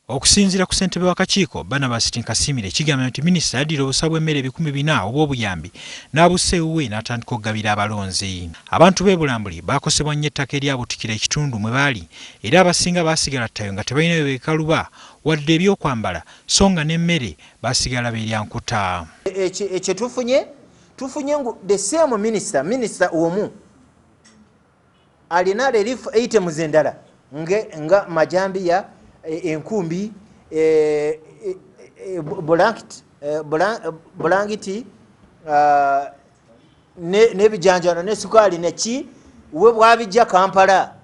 Okusinziira ku ssentebe w'akakiiko, Barnabas Tinkasimire, kigambibwa nti minisita yaddira obusa bw'emmere 400 obw'obuyambi n'abussa ewuwe n'atandika okugabira abalonzi. Abantu b'e Bulambuli baakosebwa nnyo ettaka eryabuutikira ekitundu mwe baali era abasinga baasigala ttayo nga tebalina we beekaluba wadde eby'okwambala so nga n'emmere baasigala beerya nkuta. Ekye tufunye, tufunye ngu the same minister, minister omu alina relief items endala nga majambiya, enkumbi, bulangiti n'ebijanjalo ne sukaali neki we bwabijja Kampala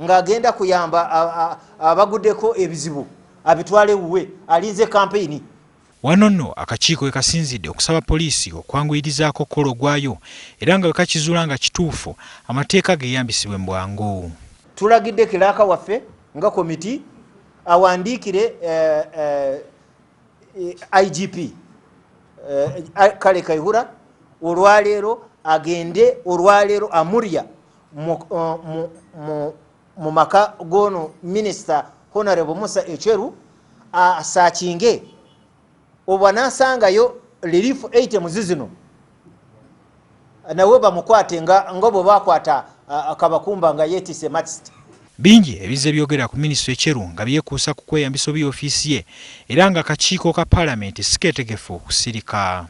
ng'agenda kuyamba abaguddeko ebizibu abitwale wuwe, alinze kampeyini. Wano nno akakiiko we kasinzidde okusaba poliisi okwanguyirizaako okukola ogwayo era nga bwe kakizuula nga kituufu amateeka geeyambisibwe mu bwangu. Tulagidde kilaaka waffe nga komiti awandiikire IGP Kale Kaihura olwaleero agende olwaleero Amuria mu maka g'ono minisita Honorable Musa Echeru asaakinge oba n'asangayo relief items zino nawe bamukwate nga bwe bakwata Kabakumba nga yeetisse matist. Bingi ebizze byogera ku minisita Echeru nga byekuusa ku kweyambisa obubi ofiisi ye era nga akakiiko ka palamenti si keetegefu kusirika.